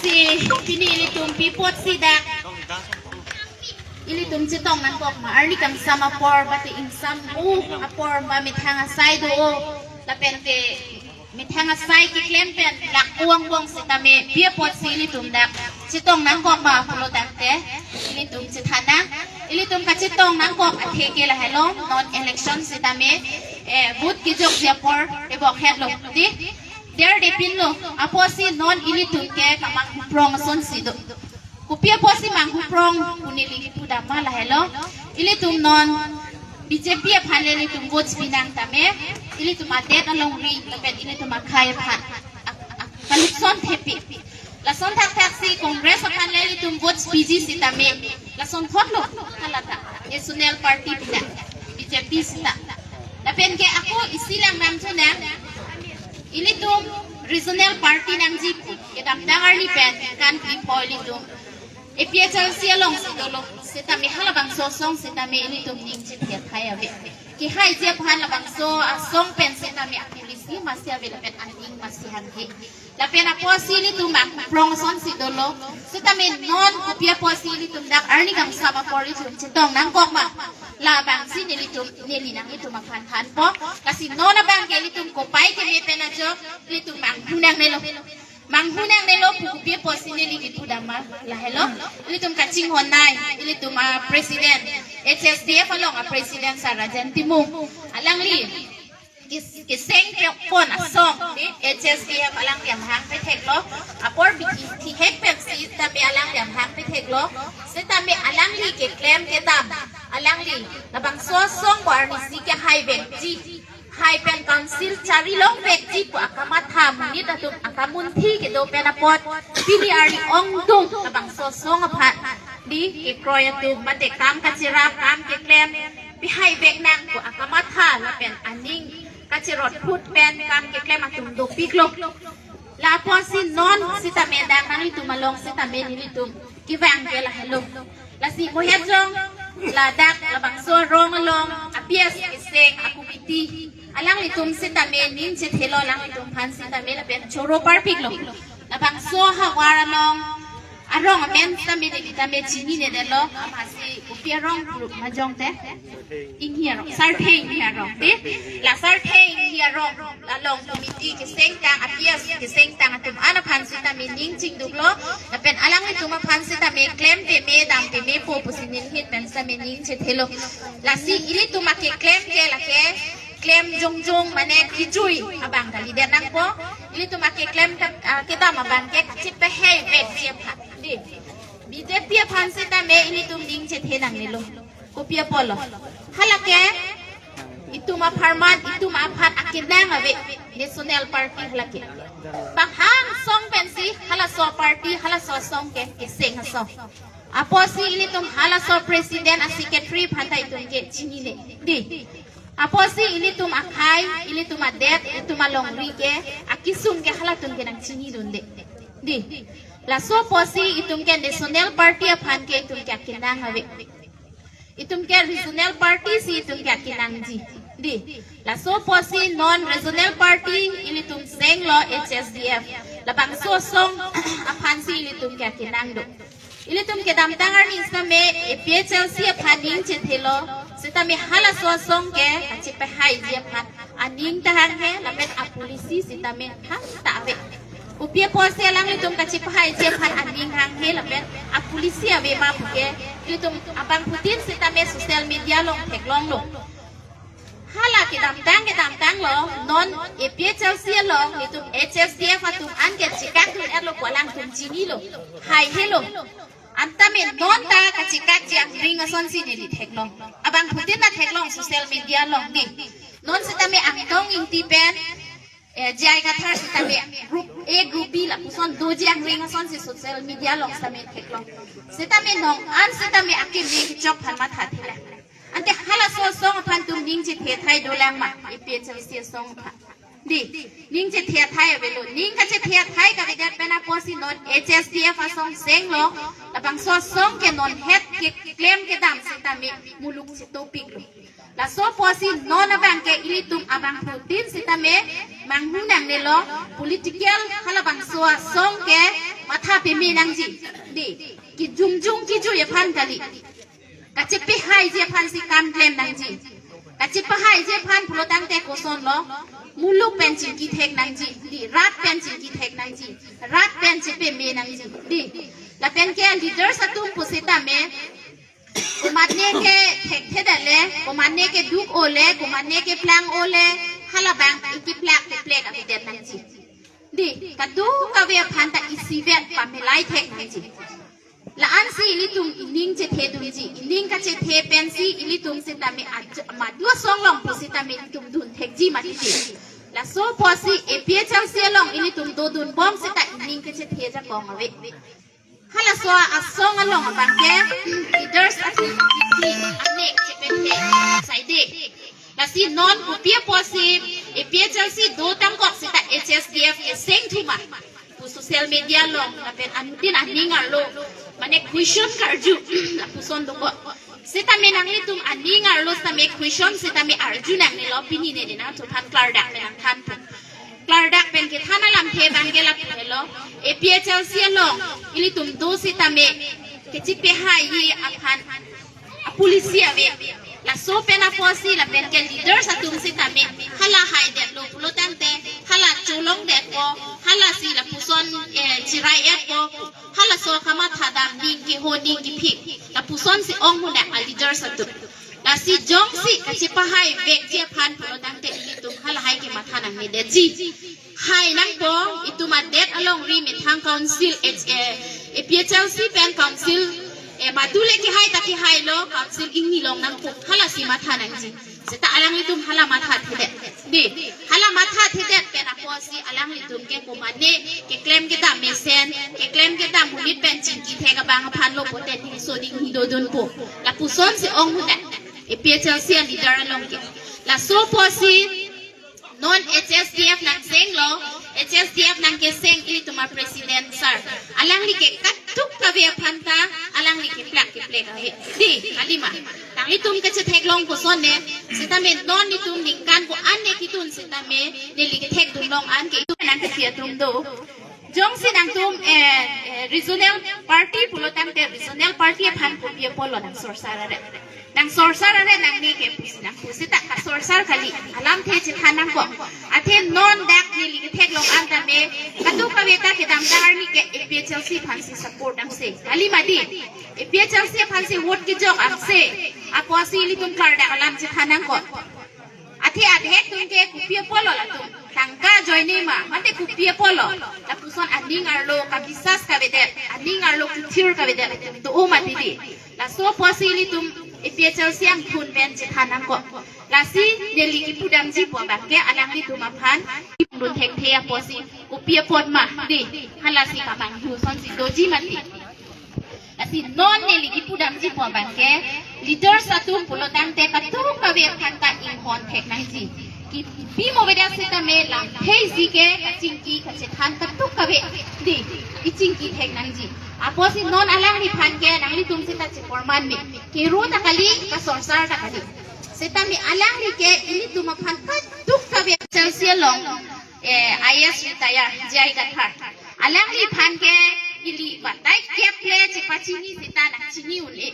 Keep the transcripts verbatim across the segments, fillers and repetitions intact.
Si pini ilitum pi apotsi dak ilitum chetong nangkok ma, arni kangsam apor, bate ingsam u apor, ba methang asai do o, lapen ke methang asai keklem pen lak uang bong sitame pi apotsi ilitum dak chetong nangkok ma pulo tangte ilitum chethan nang. Ilitum kachetong nangkok athe ke lahelo, non election sitame, eh, vote kejokji apor ebok hetlo, dei, der depinlo. Apotsi non ilitum ke kamanghuprong asonsi do. Kopi apotsi manghuprong pu neli kipu dam ma lahelo. Ilitum non B J P aphan le ilitum vote pi nang tame, ilitum adet alongri lapen ilitum akhei aphan ak- ak- kalukson thepi. Lason thakthaksi Congress aphan le ilitum vote piji sitame, lason thotlo halata National Party pina B J P sita. Lapen ke ako isi lang nangchonang, ilitum regional party nangji pu kedamtang arni pen kan pi po ilitum A P H L C alongsi dolo, sitame halabangso asong sitame ilitum ning chethe athai ave. Kehaiji aphan labangso asong pen sitame a-policy masi ave lapen aning masi hanghe. Lapen apotsi ilitum manghuprong asonsi dolo, sitame non kopi apotsi ilitum dak arni kangsam apor ilitum chetong nangkok ma, labangsi nelitum, neli nanglitum aphan thanpo. Lasi non abang ke ilitum kopai keme pen ajok ilitum manghu nangnelo. Manghu nangnelo pu kopi apotsi neli kipu dam ma lahelo. Ilitum kachinghon nai, ilitum a-president, H S D F along a-president Sir Rajen Timung, alangli kes- keseng pon asong, dei, H S D F alangli amahang petheklo. Apor bithi thihek pensi tame alangli amahang petheklo. Sitame alangli keklem kedam, alangli labangso asong bo arnisi kehaivekji, hai pen council chari longvekji pu akamatha, monit atum akamunthi kedo pen apot pini arni ongdung labangso asong aphan, dei, kekroi atum mate kam kacherap, kam keklem pihaivek nang pu akamatha lapen aning kachirot phut pen kam keklem atum dopiklo. Lapusi non sitame dak nanglitum along sitame nelitum kevang ke lahelo. Lasi mohet jong ladak labangso arong along a-P S keseng a-committee alanglitum sitame ning chethelo, alanglitum aphan sitame lapen choro parpiklo. Labangso havar along arong amen sitame neli tame chininedetlo, amatsi kopi arong pu ma jongte, Inghi arong, Sarthe Inghi arong, dei. La Sarthe Inghi arong along committee kesengtang, a-P S kesengtang atum an aphan sitame ning chingduklo. Lapen alanglitum aphan sitame klem peme, dam pemepo pusi nilhit pen sitame ning chethelo. Lasi ilitum akeklem ke lake klem jongjong mane kejui abang kalidet nangpo. Ilitum akeklem ke, ah, kedam abang ke kachepahaivekji aphan, dei. B J P aphan sitame ilitum ning chethe nangnelo. Kopi apotlo? Halake itum apharman, itum aphan akenang ave National Party halake. Bang hang asong pensi halaso party, halaso asong ke keseng asong. Apotsi ilitum halaso president a-secretary aphanta itum ke chinine, dei. Apotsi ilitum akhei, ilitum adet, itum alongri ke akesung ke halatum ke nangchinidunde, dei. Laso apotsi itum ke National Party aphan ke itum ke akenang ave. Itum ke regional party si itum ke akenangji, dei. Laso apotsi non regional party ilitum senglo H S D F. Labangso asong aphansi ilitum ke akenang do. Ilitum kedamtang arni sitame A P H L C aphan ning chethelo, sitame halaso asong ke kachepahaiji aphan aning ta hanghe lapen a-policy sitame hang ta ave. Kopi apotsi alanglitum kachepahaiji aphan aning hanghe lapen a-policy ave ma puke, ilitum abangphutin sitame social media along theklonglo. Hala kedamtang kedamtanglo, non A P H L C along itum H S D F atum an ke chekakdun-etlo pu alangtum chinilo, haihelo. Antame non ta kachekakji angring asonsi neli theklong. Abangphutin ta theklong social media along, dei. Non sitame Angtong Ingti pen, eh, J I Kathar sitame group A, group B lapuson doji angring asonsi social media along sitame theklong. Sitame non an sitame akimi kechok aphan mathathelang. Ante halaso asong aphan itum ning chethe athai dolang ma, A P H L C asong aphan, dei. Ning chethe athai avelo, ning kachethe athai kavedet pen apotsi non H S D F asong senglo, labangso asong ke non het keklem kedam sitame muluk chetopiklo. Laso apotsi non abang ke ilitum abangphutin sitame manghu nangnelo, political halabangso asong ke Matha peme nangji. Dei, kejungjung kejui aphan kali. Kachepahaiji aphansi kam klem nangji. Kachepahaiji aphan pulo tangte kosonlo? Muluk pen chingki thek nangji. Dei, rat pen chingki thek nangji. Rat pen chepeme nangji. Dei, lapen ke leaders atum pusitame, komatne ke thekthedet le, komatne ke duk ole, komatne ke plang ole, halabang keplak keplek avedet nangji. Dei, kadokave aphan ta isivet pamelai thek nangji. La-ansi ilitum ining chethedunji, ining kachethe pensi ilitum sitame aj-, madu asong along pusitame ilitum dun thekji mati dei. Laso apotsi A P H L C along ilitum dodunbom seta ining kachethe ajakong ave. Halaso asong along abangke leaders atum kiti anek chepethe saide. Lasi non kopi apotsi A P H L C do tangkok seta H S D F keseng thuma pu social media along lapen anuttin aning arlo, mane question karju lapuson dokok. Sitame nanglitum aning arlo sitame question sitame arju nangnelo, pini ne dei nangtuphan klardak pen nangthanpo. Klardak pen kethan alamthe abangke lapu helo, A P H L C along ilitum do sitame kachepahaiji aphan a-policy ave. Laso pen apotsi lapen ke leaders atum sitame hala haidetlo pulo tangte, hala cholongdetpo, halasi lapuson, eh, chirai-etpo, halaso kamatha dam, ning keho ning kephit lapusonsi ong muna a-leaders atum. Lasi jongsi kachepahai vekji aphan pulo tangte ilitum halahai kematha nangnedetji. Hai nangpo, itum adet alongri methang council, eh, eh, A P H L C pen council, eh, madu le kehai ta kehailo, council ingni long nangpo, halasi matha nangji. Seta alanglitum hala mathathedet. Dei, hala mathathedet pen apotsi alanglitum ke komatne keklem kedam mesen, keklem kedam monit pen chingki thek abang aphanlo pote ning so ning hi dodunpo. Lapusonsi ong muna A P H L C a-leader along ke. Laso apotsi non H S D F nangsenglo, H S D F nangkeseng ilitum a-president sir. Alangli ke kadokave aphan ta, alangli keplak keplek ave. Dei, kalima. Nanglitum kachetheklong koson ne, sitame non itum ningkan ko-an ne kedun sitame, neli kethekdun long an ke itum nangkesi atum do. Jongsi nangtum, eh, eh, regional party pulo tangte regional party aphan kopi apotlo nangsorsar are. Nangsorsar are nangne ke pusi nangpu seta kasorsar kali, alamthe chethan nangkok. Athe non dak neli ketheklong an tame, kadokave ta kedamtang arni ke A P H L C aphansi support angse. Kali mati, A P H L C aphansi vote kejok angse. Apotsi ilitum klardak alam chethan nangkok. Athe adhek atum ke kopi apotlo latum, tangka ajoine ma, mate kopi apotlo, lapuson aning arlo, kabisas kavedet, aning arlo kethir kavedet latum do mati dei. Laso apotsi ilitum A P H L C angthun pen chethan nangkok. Lasi neli kipudamji pu abangke alanglitum aphan kipudun thekthe apotsi kopi apot ma dei, halasi kamanghu asonsi doji mati. Lasi non neli kipudamji pu abangke leaders atum pulo tangte kadokave aphan ta inghon thek nangji. Kipi mo avedet sitame lamtheiji ke kachingki kachethan kadokave dei, ichingki thek nangji. Apotsi non alangliphan ke nanglitum seta cheporman me. Kero ta kali, kasorsar ta kali. Sitame alangli ke ilitum aphan kadokave H S D F along, eh, I A S retire, J I Kathar. Alangliphan ke ili batai kep le chepachini seta nangchini un-e.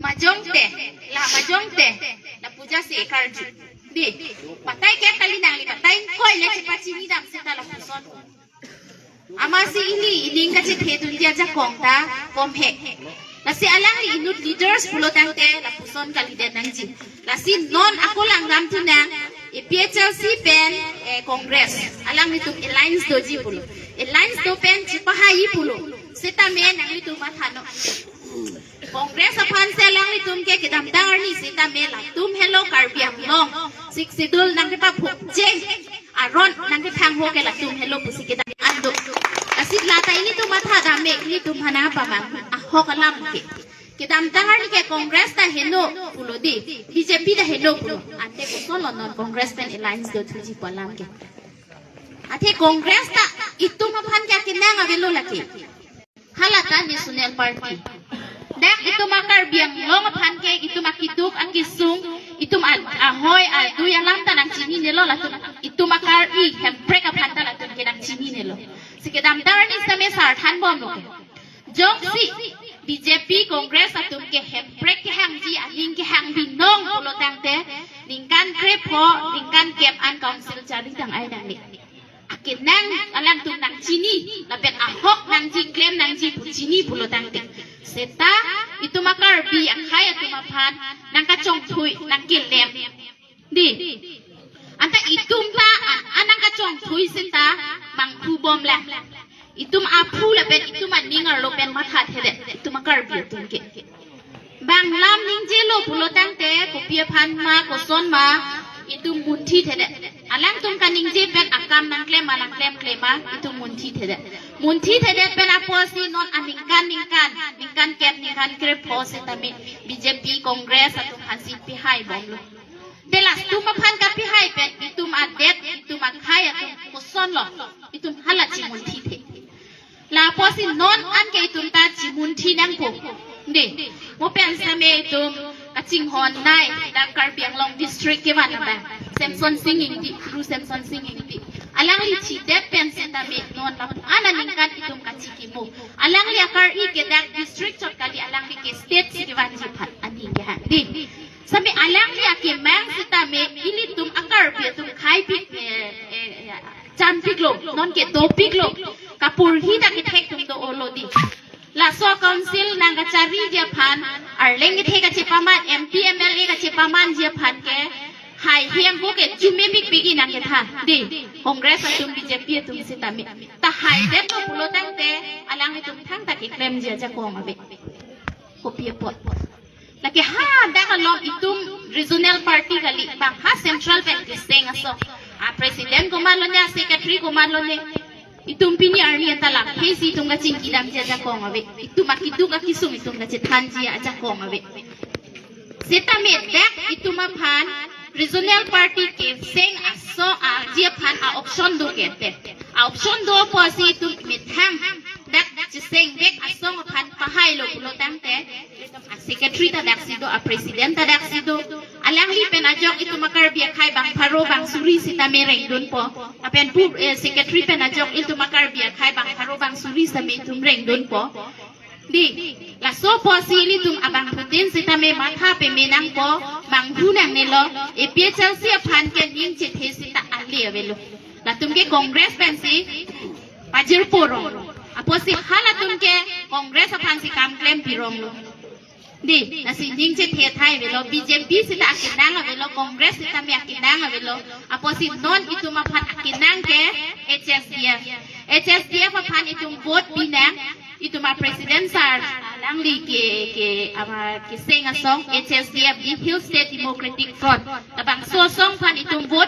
Majong te, la majong te, lapu jasi karju. Dei, batai kep kali nangli, batai ingkoi le chepachini dam seta lapuson. Amatsi ili ining kachethedunji ajakong ta komhek. Lasi alangli inut leaders pulo tangte lapuson kalidet nangji. Lasi non ako langdamthu nang, A P H L C pen, eh, Congress, alanglitum alliance doji pulo. Alliance do pen chepahaiji pulo. Sitame nanglitum matha non. Congress aphansi alanglitum ke kedamtang arni sitame latum helo Karbi Anglong Sixth Schedule nangkepaphukjeng aron nangkethangho ke latum helo pusi kedam an do. Lasi lata ilitum matha dam me, ilitum aphan nangpamang ahok alam ke. Kedamtang arni ke Congress ta heno pulo dei, B J P ta heno pulo. Ante kosonlo non Congress pen alliance dothuji pu alam ke. Athe Congress ta itum aphan ke akenang avelo lake. Hala ta National Party. Dak itum a-Karbi Anglong aphan ke itum akeduk akesung, itum a-, ahoi adui alam ta nangchininelo latum. Itum a-Karbi Hemprek aphan ta latum ke nangchininelo. Si kedamtang arni sitame sar thanbomlo ke. Jongsi B J P Congress atum ke hemprek kehangji, aning kehang binong pulo tangte, ningkan krepho, ningkan kep an council chari tang ai nangne. Akenang alangtum nangchini, lapen ahok nangji, klem nangji pu chini pulo tangte, seta itum a-Karbi akhei atum aphan nangkachongthui, nangkelem. Dei. Anta itum ta an, an nangkachongthui seta mangphubomlang. Itum aphu lapen itum aning arlo pen mathathedet, itum a-Karbi atum ke. Bang lam ningjelo pulo tangte, kopi aphan ma, koson ma, itum munthi thedet. Alangtum kaningje pen akam nangklem ma, nangklemkle ma, itum munthi thedet. Munthi thedet pen apotsi non aningkan ningkan, ningkan kep, ningkan krepho sitame B J P Congress atum aphansi pihaibomlo. Te latum aphan kapihai pen itum adet, itum akhei atum kosonlo, itum hala chimunthithe. Lapusi non anke itum ta chimunthi nangpo. Dei, mo pen sitame itum kachinghon nai, dak Karbi Anglong district kevan abang, Semson Sing Ingti, Ru Semson Sing Ingti. Alangli thidet pen sitame non lapu-an aningkan itum kachikimo. Alangli akar-i ke dak district chot kali, alangli ke state si kevanji aphan aning kehang. Dei. Sitame alangli akemang sitame ilitum a-Karbi atum khaipik, eh, eh, eh, chanpiklo, nonke dopiklo. Kaporhi ta kethek atum do-olo dei. Laso council nangkachariji aphan, arleng kethek kachepaman, M P M L A kachepamanji aphan ke, hai hiang ko ke chumepikpik-i nangketha. Dei, Congress atum B J P atum sitame. Ta haidetlo pulo tangte, alanglitum thangta keklemji ajakong ave. Kopi apot. Lake ha dak along itum regional party kali, bang ha central pen keseng aso. A-president komatlo ne, a-secretary komatlo ne. Itum pini arni anta lam hesi itum kachingkidamji ajakong ave. Itum akiduk akisung itum kachethanji ajakong ave. Sitame dak itum aphan regional party keseng aso aji aphan a-option do kete. A-option do apotsi itum methang dak chesengdek asong aphan pahailo pulo tangte, a-secretary ta daksi do, a-president ta daksi do. Alangli pen ajok itum a-Karbi akhei bang pharo bang suri sitame rengdunpo. Lapen pu, eh, secretary pen ajok itum a-Karbi akhei bang pharo bang suri sitame itum rengdunpo. Dei, laso apotsi ilitum abangphutin sitame matha peme nangpo, manghu nangnelo, A P H L C aphan ke ning chethe seta ale avelo. Latum ke Congress pensi pajirpo rong. Apotsi halatum ke Congress aphansi kam klem pironglo. Dei, lasi ning chethe thai avelo, B J P seta akenang avelo, Congress sitame akenang avelo. Apotsi non itum aphan akenang ke H S D F. H S D F aphan itum vote pinang, itum a-president sir, alangli ke, ke, ama keseng asong, H S D F dei, Hill State Democratic Front. Labangso asong aphan itum vote